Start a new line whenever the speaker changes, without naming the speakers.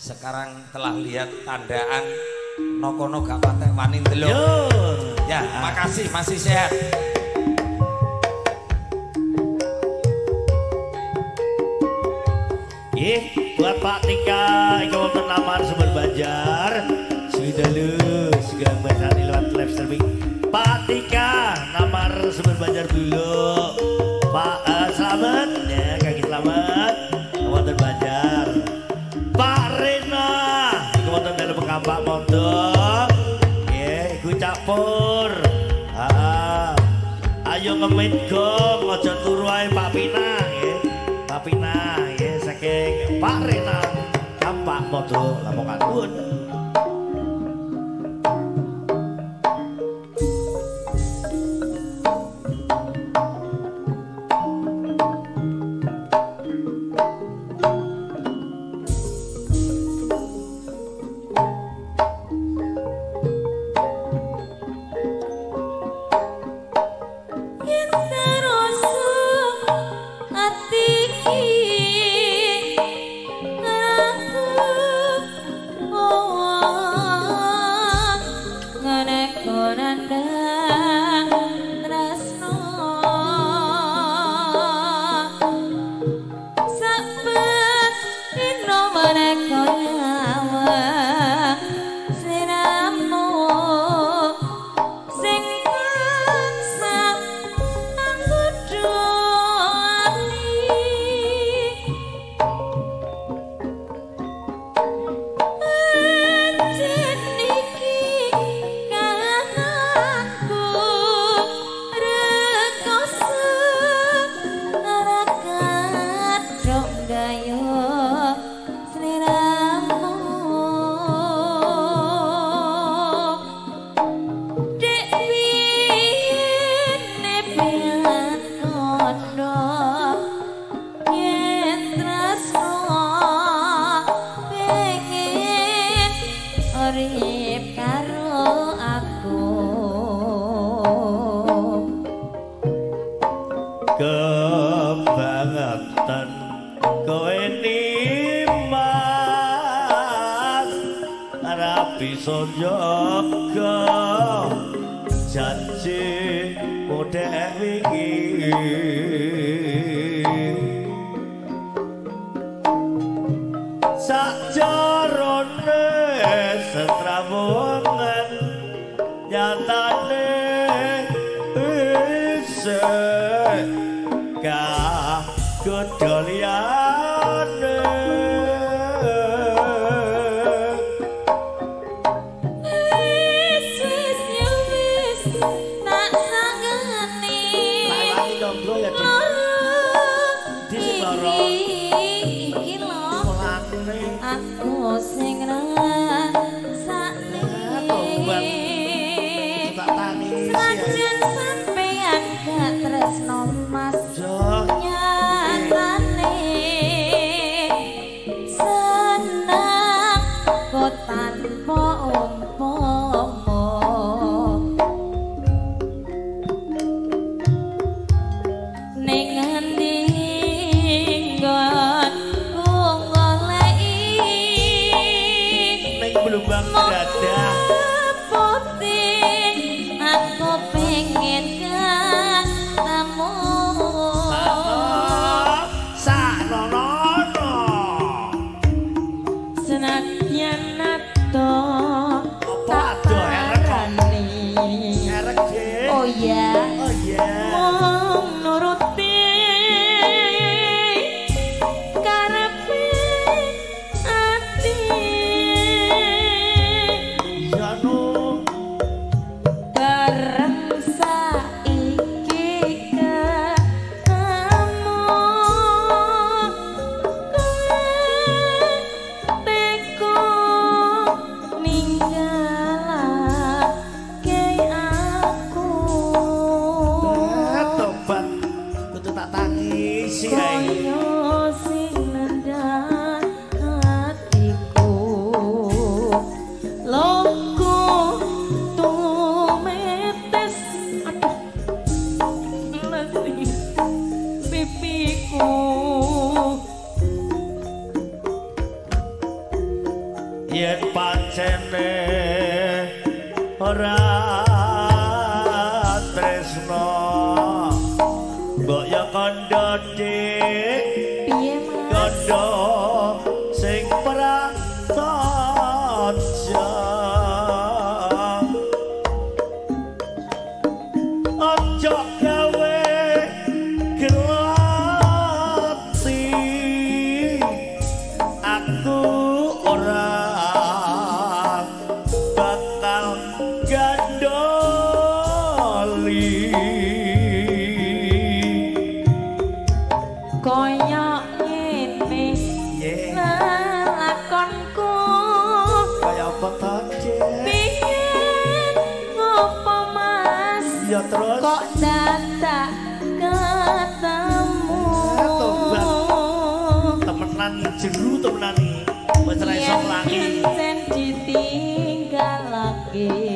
Sekarang telah lihat tandaan nokono gak patek wani ndelok. Ya, makasih masih sehat.
Nggih, buat Pak Tika iki wonten Namar Sumber Banjar. Sugih sugih lewat live streaming. Pak Tika Namar Sumber Banjar dulu. Pak Slamet ya, kaki Slamet wonten Banjar. Pak Rena iku wonten dalem Kampak Mondo. Nggih, iku Cak Pur. Heeh. Ayo ngemit gong aja turu ae Pak Pina nggih. Pak Pina nggih saking Pak Rena Kampak Mondo Lamongan. Nuwun. Kebangetan kowe nimas ora bisa njaga janji modhek wingi sajarone setrawongan nyatane isih kagodha liyane.
Wis wis yo wis tak sangene. Iki lho aku sing rasane. Senajan sampeyan gak tresno Mas, nyatane seneng kok tanpa umpama. Ning ngendi nggonku goleki
ning blumbang dadah
putih aku pengen ketemu.
Saknono
senadyan ato
apa ado erek erek Dik.
Oh iya,
oh iya,
mung nuruti karepe ati.
Iya no
bareng saiki ketemu kowe teko ni
Yen pancene ora tresno mbok ya kandha dik
piye Mas
kandha sing prasaja aja gawe gelati aku ora bakal gandoli
koyo ngene lakonku
kaya apa ta Cek
piye ngopo Mas
ya terus
kok dadak ketemu
tobat temenan jeru temenan iki wis ora iso nglangi
yen ditinggalake